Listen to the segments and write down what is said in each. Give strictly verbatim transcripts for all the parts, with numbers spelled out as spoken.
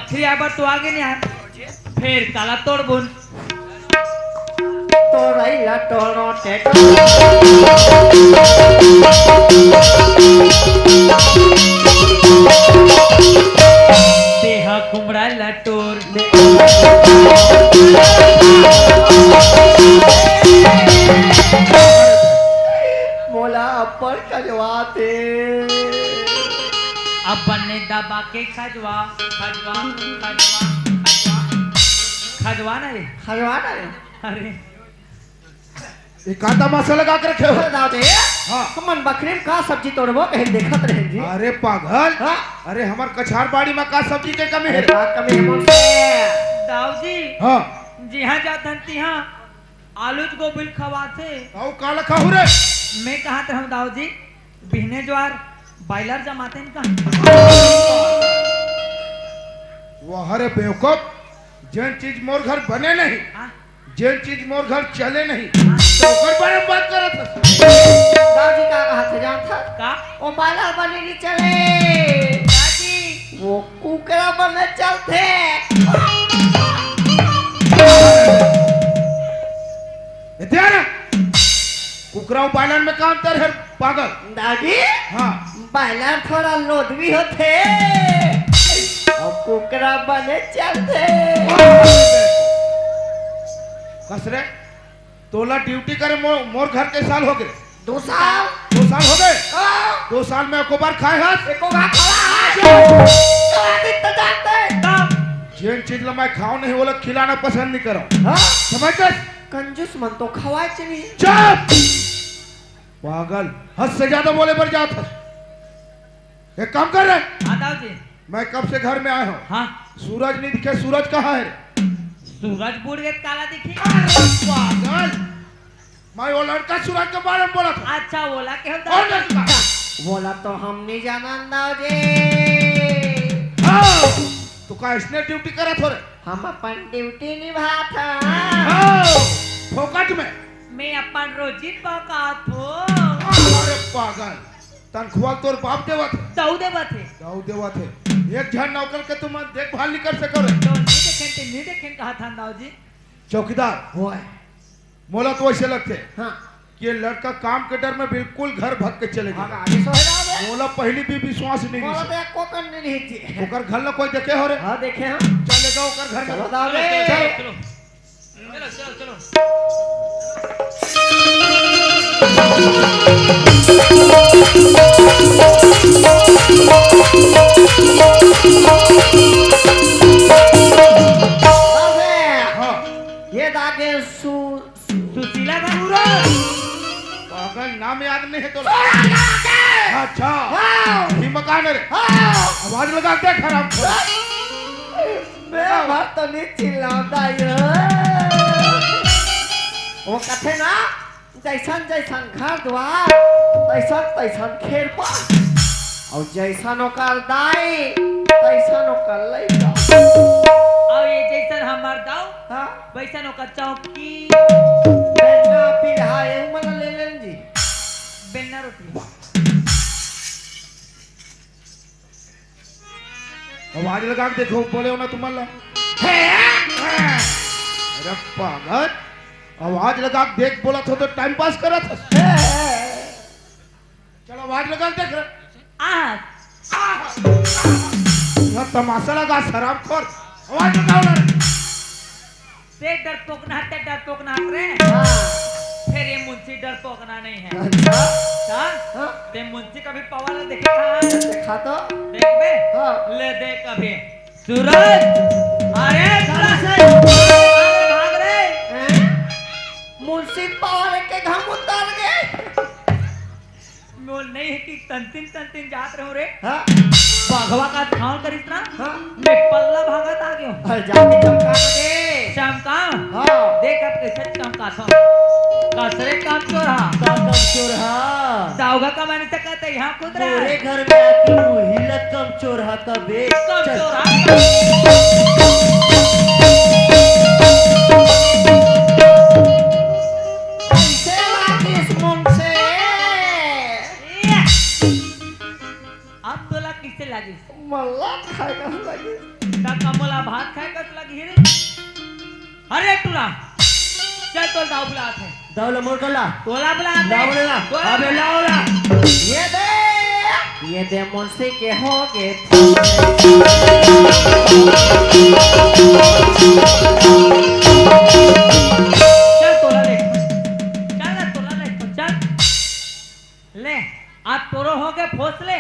फिर आय बर तो आगे नहीं आय, फिर काला तोड़बुन। तोरई ला टोरो टेटो। तेहा कुमड़ा ला टोर। मोला अब्बड़ खजवाथे। अब बने दबा के खजवा, खजवा, खजवा, खजवा, खजवा ना रे। खजवा ना रे। अरे। ये का तमाशा लगा के रखे हो? अरे दाऊ जी, हाँ। हमन बखरी में का सब्जी तोड़बो कहे देखत रहे जी। अरे पागल। हाँ। अरे हमर कछार बाड़ी में का सब्जी के कमी अरे है? का कमी है मुंशी? दाऊ जी। हाँ। जिहाँ जात हन तिहाँ आलूच गोभी ल खवाथे। अउ काला खाहू रे? मैं कहत रहूं दाऊ जी, बिहने ज्वार बायलर जमातेन का? वाह रे बेवकूफ, जेन चीज मोर घर बने नहीं, हाँ। जेन चीज मोर घर चले नहीं, हाँ। तो ओकर बारे में बात करत हस। दाऊ जी का कहत हे जानत हस? का? ओ बायलर बने नहीं चले। दाऊ जी। वो कुकरा बने चलथे। ए, ध्यान है। कुकरा अउ बायलर में का अंतर है, पागल? दाऊ जी, हाँ। बायलर थोड़ा लोदवी होथे, अउ कुकरा बने चलथे। कस रे, तोला ड्यूटी करे मो-, मोर घर के साल हो गए। दो साल। दो साल हो गए? हाँ। दो साल में एको बार खाए हस? एको बार खावा है। चुप। कला दिन तो जानते हैं। तब जेन चीज ला मैं खाओ नहीं, वो लोग खिलाना पसंद नहीं करो। हाँ। समझ गए? कंजूस मन तो खवाए च नहीं। चुप! पागल, हद से ज्यादा बोले बर जात हस। एक काम कर रे। हाँ, दाऊ जी। मैं कब से घर में आया हूँ। हाँ। सूरज नहीं दिखे, सूरज कहाँ है रे? सूरज बूड़ गे त काला दिखी? अरे पागल, मैं वो लड़का सूरज के बारे में बोला था। अच्छा, ओला के हम और दाऊ जी। लड़का? ओला तो हम नहीं जानन दाऊ जी। हाँ, तू का इसने ड्यूटी करत हो रे? हम अपन ड्यूटी निभात हन। हाँ, फोकट में। मैं अपन रोजी पकात हो। अरे पागल, तनख्वाह तोर बाप देवत हे। दाऊ देवत हे। दाऊ देवत हे। एक झन नौकर के तुम देखभाल नहीं कर सको रे। तो नहीं देखेन, ते नहीं देखेन कहत हन दाऊ जी। चौकीदार, ओए। मोला तो ऐसे लगथे हाँ। कि ये लड़का काम के डर में बिल्कुल घर भग के चले हाँ, गए। आगे सो है ना बे? मोला पहली भी विश्वास नहीं मोला है। तो एको कन नहीं थी। ओकर घर ला कोई देखे हो रे? हाँ, देखे हम। चल ले जाओ ओकर घर में। चलो दाऊ रे। चलो, चलो। चलो, चलो, चलो। दाऊ रे। हाँ। ये दागे सु-, सु-, सुशीला का सूरज। पागल, नाम याद नहीं है तोला? सूरज दागे। अच्छा। हाँ। ही मकान है रे। हाँ। आवाज लगा के देख, हराम। मैं भर तो नहीं चिल्लाता ये। वो कथे ना, जैसन जैसन घर द्वार, तैसन तैसन खेरपा। अउ जैसन ओकर दाई, तैसन ओकर लइका। अउ ये जैसन हमर दाऊ, हाँ। वैसन ओकर चौकी। बेलना पीढ़ा, ये उमन ले लेन जी। बेलना रोटी। आवाज लगा के देखो, बोले हो ना तुमन ला। हे! अरे पागल, आवाज लगा के देख, बोलत हो तो टाइम पास करत हस। चल आवाज लगा के देख रे। आ। आ। यह तमाशा लगा, शराबखोर। आवाज लगाओ ना। ते डरपोक ना, ते डरपोक ना रे। हाँ। फिर ये मुंशी डरपोक ना नहीं है। अच्छा। हाँ? हाँ। ते मुंशी कभी पावा ला देखे कहाँ है? देखा तो। देख बे। हाँ। ले देख अभी। सूरज, अरे सूरज, अरे भाग रे। हैं? मुंशी पावा रे के घाम उतार गए। मोर नहीं है कि तंतिन तंतिन जात रहूं रे। हाँ। बघवा का धान करिस ना, हाँ। मैं पल्ला भागत आ गयो। अरे जाके चमका ना दे। चमका? हाँ। देख अब कैसे चमकाथो। कसरे कमचोरहा। का कमचोरहा? दाऊगा कमाने से कहते यहाँ खुद रहा। मोरे घर में आके मुही ला कमचोरहा कबे। कमचोरहा। कैसे लागिस मुंशी? अब तोला किसे लागिस? मल्ला खाए का लागिस। त का मोला भात खाए कस लगही रे? अरे टूरा, चल तोला दाऊ बुलात हे। दाऊ ला मोर करा। तोला बुलात हे। दाऊ ला। तोला अबे बुलात लाओ ला। ये दे, ये दे मुंशी के हो गे। चल तोला ले। चल ना तोला ले। चल। ले, अब तोरो हो गे फोसले।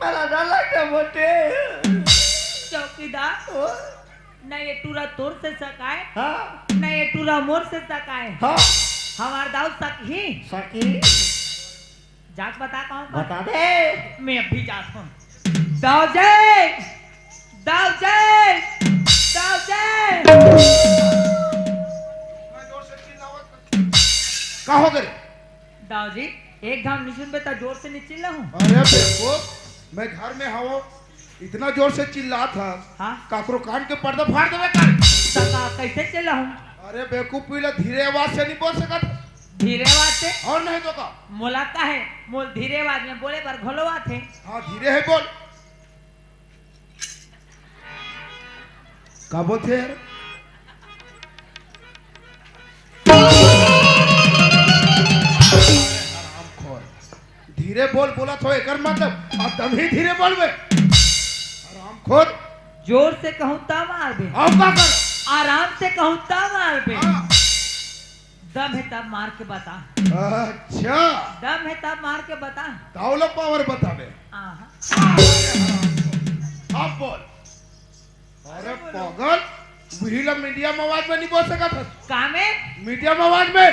मला डर लगता मोटे। चौकीदार, ओ। न ये टूरा तोर से सकाय, हाँ। न ये टूरा मोर से सकाय। हाँ। हमार दाऊ सकही। सकी। जात बता कहाँ पर? बता दे। मैं अभी जात हूँ। दाऊ जी, दाऊ जी, दाऊ जी। का हो गे? दाऊ जी, एक घाव नी सुनबे त जोर से नी चिल्लाहूँ। अरे बेवकूफ, मैं घर में हवों, इतना जोर से चिल्लात हस, हाँ। काकरो कान के पर्दा फाड़ देबे का? त का, कैसे चिल्लाहूँ? अरे बेवकूफ, पीला धीरे आवाज से नी बोल सकत। धीरे आवाज से? अउ नहीं तो का? मोला का हे, मोला धीरे आवाज में बोले बर घलो आथे। हाँ, धीरे हे बोल। का बोलथे यार? हरामखोर। धीरे बोल बोलत हों, एकर मतलब अब तम ही धीरे बोलबे। हरामखोर। जोर से कहूँ त मारबे। अब का कर? आराम से कहूँ त मारबे। हाँ। दम हे तब मार के बता। अच्छा। दम हे तब मार के बता। दाऊ ला पावर बताबे। आहा। अब बोल। अरे पागल, उही ला मीडियम आवाज में नी बोल सकत हस। का में? मीडियम आवाज में।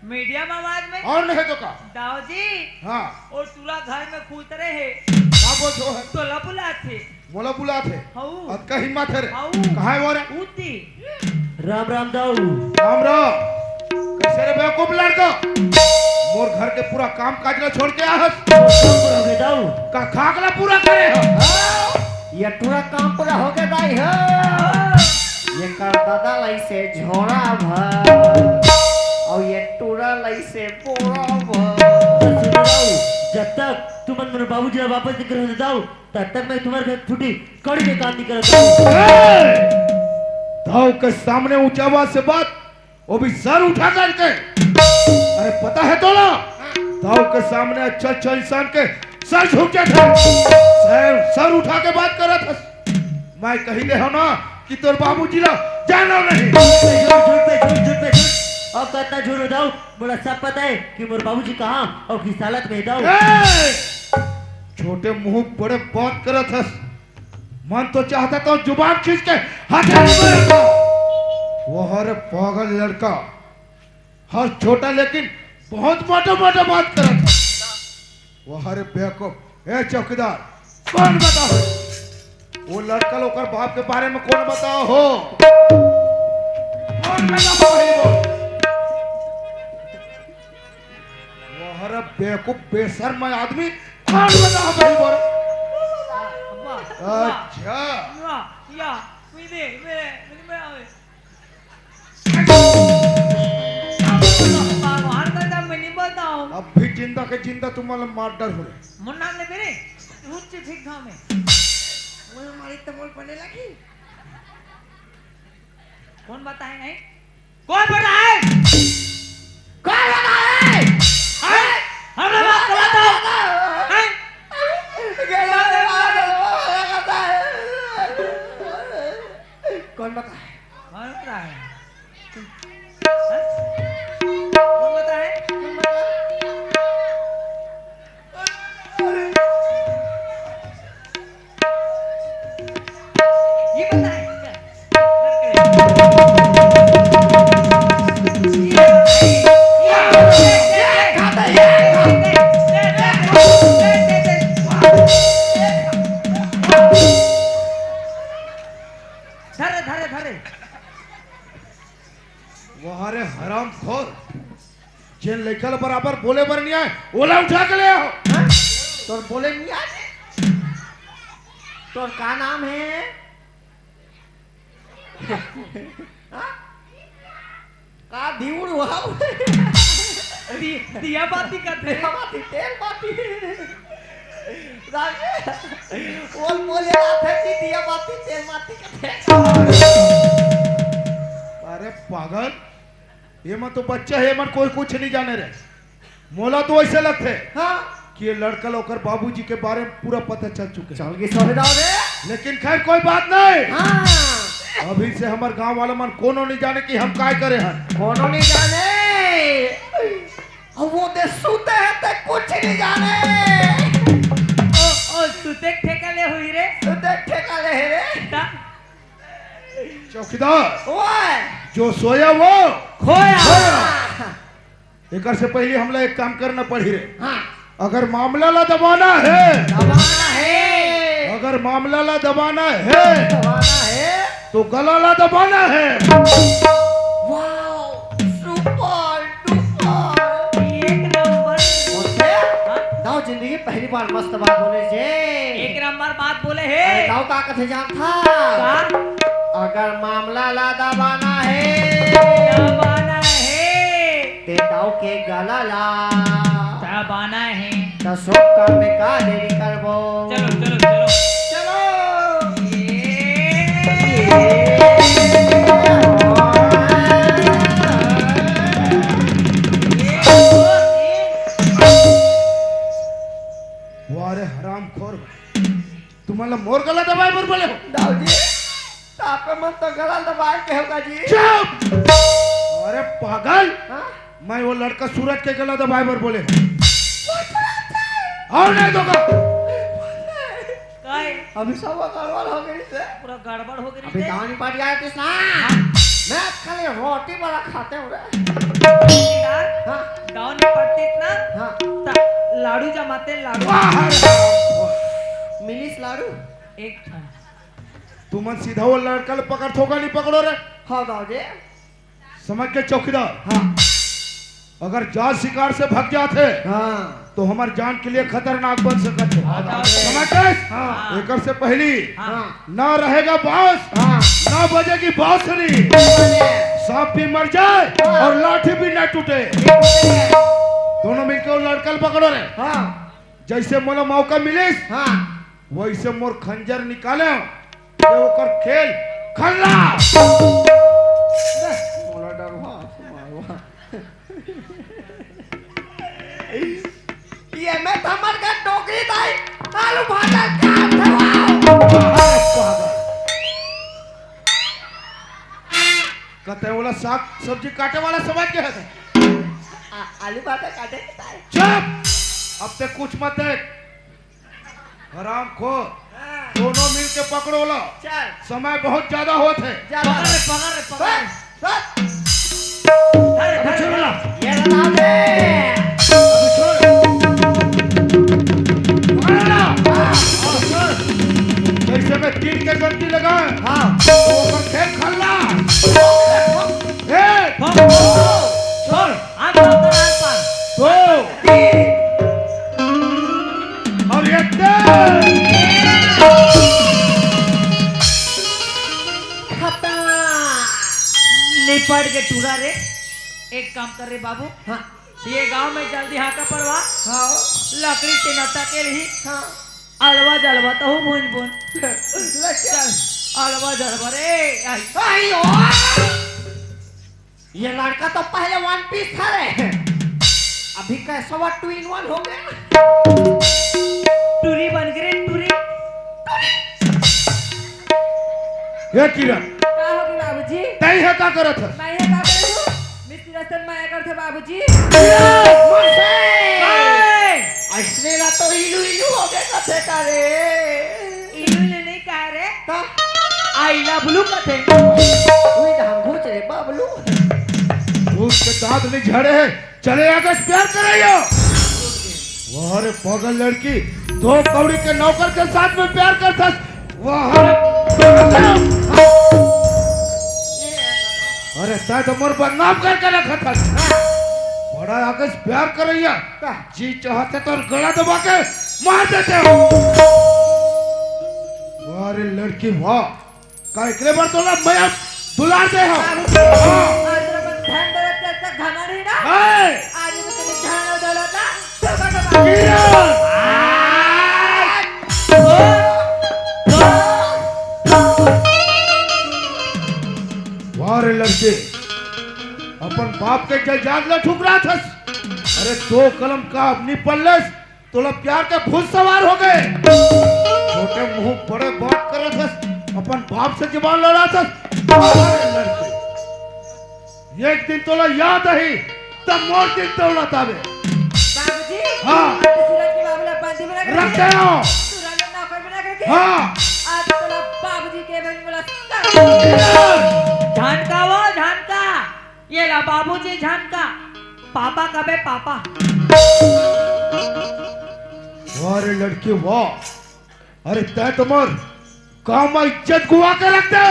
मीडियम आवाज में? अउ नहीं तो का? दाऊ जी। हाँ। ओ टूरा घर में खुसरे हे। का बोलत हे? तोला बुलात हे। मोला बुलात हे। हऊ। अतका हिम्मत हे रे। हऊ। कहाँ हे वो रे? उती। राम राम दाऊ। राम राम। कैसे रे बेवकूफ लड़का? मोर घर के पूरा काम काज ला छोड़ के आए हस? काम पूरा हो गे दाऊ। का खाक ला पूरा करे हस? ये पूरा काम पूरा हो गे दाई हो। ये कर दादा लइसे झोरा भर। अउ ये टूरा लइसे बोरा भर। सुनो दाऊ, जब तक तुमन मोर बाबूजी ला वापस नी करहू दाऊ, तब तक मैं तुम्हारे घर फूटी कड़ी के काम नहीं करता। ए! दाऊ के सामने ऊंचा आवाज से बात, वो भी सर उठा करके। अरे पता है तोला, दाऊ के सामने अच्छा अच्छा इंसान के सर झुक जाथे। सर, सर उठा के बात करत हस। मैं कही दे हूं ना कि तोर बाबूजी ला जानो नहीं। झूठ पे झूठ, झूठ पे झूठ, झूठ पे झूठ। अब कितना झूठ बताऊं? मोला सब पता है कि मोर बाबूजी कहाँ और किस हालत में हे दाऊ। ए! छोटे मुंह बड़े बात करत हस। मन तो चाहता तो जुबान खींच के हथेली में रखा। वो हर पागल लड़का, हर छोटा लेकिन बहुत मोटा मोटा बात करत हस। वो हर बेवकूफ। ए चौकीदार, कौन बताओ? वो लड़का ला ओकर बाप के बारे में कौन बताओ हो? कौन बताओ भाई वो? वो हर बेवकूफ बेशर्म आदमी, कौन बताओ भाई वो? वाह, वाह, अच्छा। वाह, या, मेरे, मेरे, मेरे, मेरे, भगवान का तो मैं नहीं बताऊं। अब भी जिंदा के जिंदा तुम्हारा मार डर हो रहे। मुन्ना ने मेरे ऊंचे ठीक गांव में। वो हमारी तमोल पड़ने लगी। कौन बताए नहीं? कौन बताए? कौन बताए? हैं? हमरा बात का बताओ। हैं? कौन बताए? कौन बताए? हैं? कौन बताए? कौन बताए? ये बताए। धरे, धरे, धरे। वाह रे हरामखोर, जेन लइका ल बराबर बोले बर नइ आय, ओला उठा के ले आओ। हाँ? तोर बोले नइ आय? तोर का नाम हे? हाँ? का धिउड़ हुआ? दि-, दिया बाती करथे। दिया बाती, तेल बाती। राजे, बोल बोले, आथे की दिया बाती, तेल बाती के फेंक। अरे पागल, ये मन तो बच्चा हे, ये मन कोई कुछ नहीं जाने रे। मोला तो ऐसे लगथे हाँ। कि ये लड़का ल ओकर बाबूजी के बारे में पूरा पता चल चुके हे। चल के सौदा दे। लेकिन खैर, कोई बात नहीं। हाँ। अभी से हमर गांव वाला मन कोनो नहीं जाने कि हम काय करे हन। कोनो नहीं जाने। अब वो दे सुते हे, ते कुछ नहीं जाने। ओ, ओ, सुते के ठेका ले हुई रे। सुते के ठेका ले हे रे। का? चौकीदार, ओए। जो सोया वो खोया। खोया। एकर से पहले हमला एक काम करना पड़ही रे। हाँ। अगर मामला ला दबाना हे, दबाना हे। अगर मामला ला दबाना हे, दबाना हे। तो गला ला दबाना हे। Wow, super duper. एक नंबर। ओके? हाँ? दाऊ, जिंदगी पहली बार मस्त बात बोले जे। एक नंबर बात बोले हे। अरे दाऊ का कथे जानथा? का? अगर मामला ला दबाना हे, दबाना हे। ते दाऊ के गला ला दबाना हे। त सोक काम में का देरी करबो? चलो, चलो, चलो। चलो। वाह रे हरामखोर, तुमन ला मोर गला दबाए बर बोले हो? दाऊ जी, त आपे मन तो गला दबाए के होगा जी। चुप! अरे पागल, हाँ? मैं वो लड़का सूरज के गला दबाए बर बोले हो। और नहीं तो का? काय? अभी सब गड़बड़ हो गई से। पूरा गड़बड़ हो गई अभी से। दाऊ नहीं पड़ गया किसना? हाँ। मैं खाली रोटी वाला खाते हूँ रे। यार, हाँ। दाऊ नहीं पड़ती इतना? हाँ। त लाडू जमाते, लाडू। वाह रे। मिलिस लाडू? एक ठन। तुमन सीधा वो लड़का ल पकड़थो का नहीं पकड़ो रे? हाँ दाऊ जी। समझ के चौकीदार? हाँ। अगर जात शिकार से भग जात हे, हाँ। तो हमर जान के लिए खतरनाक बन सकत हे। हाँ, दाऊ जी। समझ के? हाँ। एकर से पहली हाँ। ना रहेगा बांस, हाँ। ना बजेगी बांसुरी, हाँ। सांप भी मर जाए हाँ। और लाठी भी ना टूटे। ये टूटे। दोनों मिलके वो लड़का ल पकड़ो रे। हाँ। जैसे मोला मौका मिलिस, हाँ। वैसे मोर खंजर निकाले, ये ओकर खेल खल्ला। मोला डरवा, मारवा। ये मैं थमर का डोकरी दाई, आलू भाटा का थवा। कते वाला साग सब्जी काटे वाला समझ गया है? आ-, आलू भाटा काटे के ताई। चुप! अब ते कुछ मत देख। हरामखोर, हाँ। दोनों मिल के पकड़ो ला। चल। समय बहुत ज्यादा होत हे। ज्यादा। पकड़ रे, पकड़ रे, पकड़ रे। बस, बस। धर, अबे धर, छोड़ धर। ला। ये बता दे। अबे छोड़। पकड़ ला। हाँ। अबे छोड़। जैसे मैं तीन के गलती लगाए, हाँ। तो ओकर खेल खल्ला। ए! छोड़। छोड़। आग पार कर, आग पार। दो। तीन। और ये तेल। खत्म। निपट के टूरा रे। एक काम कर रे बाबू। हाँ। ये गांव में जल्दी हाका पड़वा। हाँ। लकड़ी से नता के रही। हाँ। अलवा जलवा तो हूँ भूंज भूंज। ले चल। चल, अलवा जलवा रे। आई। आई, ओ। ये लड़का तो पहले वन पीस था रे, अभी कैसा हुआ टू इन वन हो गया? टूरी बन गए रे, टूरी। ये किरण, का हो गया बाबूजी? तई है का करत हस? मैं है का करूँ? मिस्त्री रतन माया करथे बाबूजी। किरण! मरसे! ऐसने ला तो इलू इलू हो गए कथे का रे। इलू इलू नहीं कहा रे। का? I love you कथे। उई धाम घूच रे बाबलू। भूत के दांत नहीं झड़े हैं। चले आगे से प्यार करैया। वाह रे पागल लड़की, दो कौड़ी के नौकर के साथ में प्यार करथस। वाह रे। अरे तैं तो मोर बदनाम करके रखत हस। बड़ा आगे से प्यार करैया। जी चाहते तो गला दबा के मार देते हो। वाह रे लड़की वाह, का एकरे बर तोला मया दुलार दे हो। बाबूजी, हाँ। आज तेरा बस धन दौलत के इतना घमंड है ना? है। आज ये तेरी धन और दौलत ना, धोखा दबा। किरण! आ! के अपन बाप के जायदाद ला ठुकराथस। अरे, दो कलम का अपनी पल्लस, तोला प्यार के भूत सवार हो गए। छोटे मुंह बड़े बात करत हस, अपन बाप से जबान लड़ाथस। अरे लड़के, एक दिन तोला याद आही, तब मोर दिन दौलत आवे। बाबूजी, हाँ। आज सूरज के बाबू ला बंदी बना के रख रखे। दे हो। सूरज ला नौकर बना के रखे। हाँ। आज तोला बाबूजी के बन बोला। झनका वो, झनका। ये ला बाबूजी झनका। पापा कबे पापा। वाह रे लड़के, वाह। अरे तैं तो मोर गांव में इज्जत गुआ के रख दे।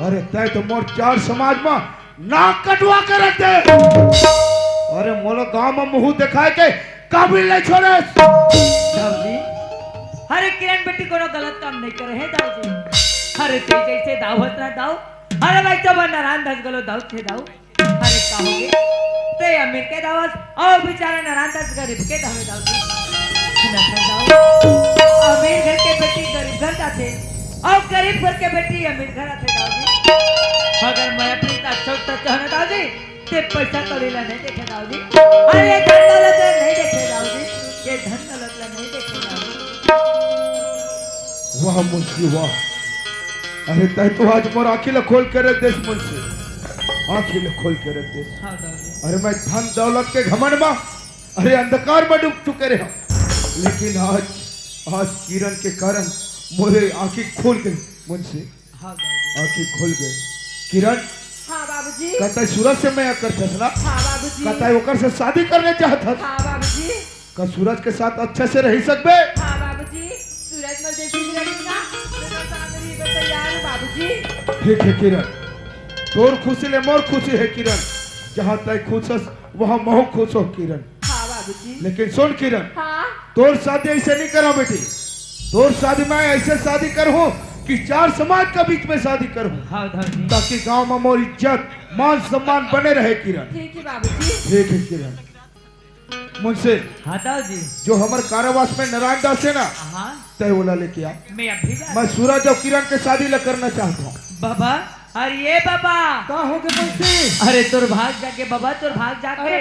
अरे तैं तो मोर चार समाज में नाक कटवा के रख दे। अरे मोला गांव में मुंह दिखाए के काबिल नहीं छोड़े। दाऊ जी, अरे किरण बेटी कोनो गलत काम नहीं करे हे दाऊ जी। अरे तैं जैसे दाऊ हस ना दाऊ, अरे भाई तो मैं नारायण दास गलो दाऊ थे दाऊ। अरे का होगे? तैं अमीर के दाऊ हस, अउ बेचारा नारायण दास गरीब के दाऊ हे दाऊ जी। सुनत हे दाऊ, अमीर घर के बेटी गरीब घर जाथे, अउ गरीब घर के बेटी अमीर घर आथे दाऊ जी। अगर मैं अपनी का छोट तक कहना दाऊ जी, तैं पैसा कौड़ी ला नहीं देखे दाऊ जी। अरे ये धन दौलत ला नहीं देखे दाऊ जी, ये धन दौलत ला नहीं देखे दाऊ जी। वाह मुंशी वाह। अरे तैं तो आज मोर आंखी ला खोल के रख देस मुंशी, आंखी ला खोल के रख देस। हाँ दाऊ जी। अरे मैं धन दौलत के घमंड में, अरे अंधकार में डूब चुके रहे हूँ, लेकिन आज, आज किरण के कारण मोरे आंखी खुल गई मुंशी, हाँ दाऊ जी। आंखी खुल गई। किरण, हाँ बाबूजी। का तैं सूरज से मया करथस ना? हाँ बाबूजी। का तैं ओकर से शादी करना चाहत हस? हाँ बाबूजी। का सूरज के साथ अच्छे से रह सकबे? हाँ बाबूजी, सूरज मल जैसे भी रही ना, तो मैं काम रही बस तैयार हूँ बाबूजी। ठीक है किरण, तोर खुशी ले मोर खुशी है किरण। जहाँ तैं खुश हस, वहाँ महू खुश हो किरण। हाँ बाबूजी। लेकिन सुन किरण, हाँ। तोर शादी ऐसे नहीं करा बेटी, तोर शादी मैं ऐसे शादी करहूँ कि चार समाज का बीच में शादी करहूँ, हाँ दाऊ जी। ताकि गांव में मोर इज्जत मान सम्मान बने रहे किरण। ठीक है बाबूजी। ठीक है किरण। मुंशी, हाँ दाऊ जी। जो हमर कारावास में नारायण दास है ना, हाँ। तैं ओला लेके आ। मैं अभी जा मैं सूरज अउ किरण के शादी ला करना चाहत हूँ। बाबा, अरे ये बाबा। का होगे मुंशी? अरे तोर भाग जागे बाबा, तोर भाग जागे। अरे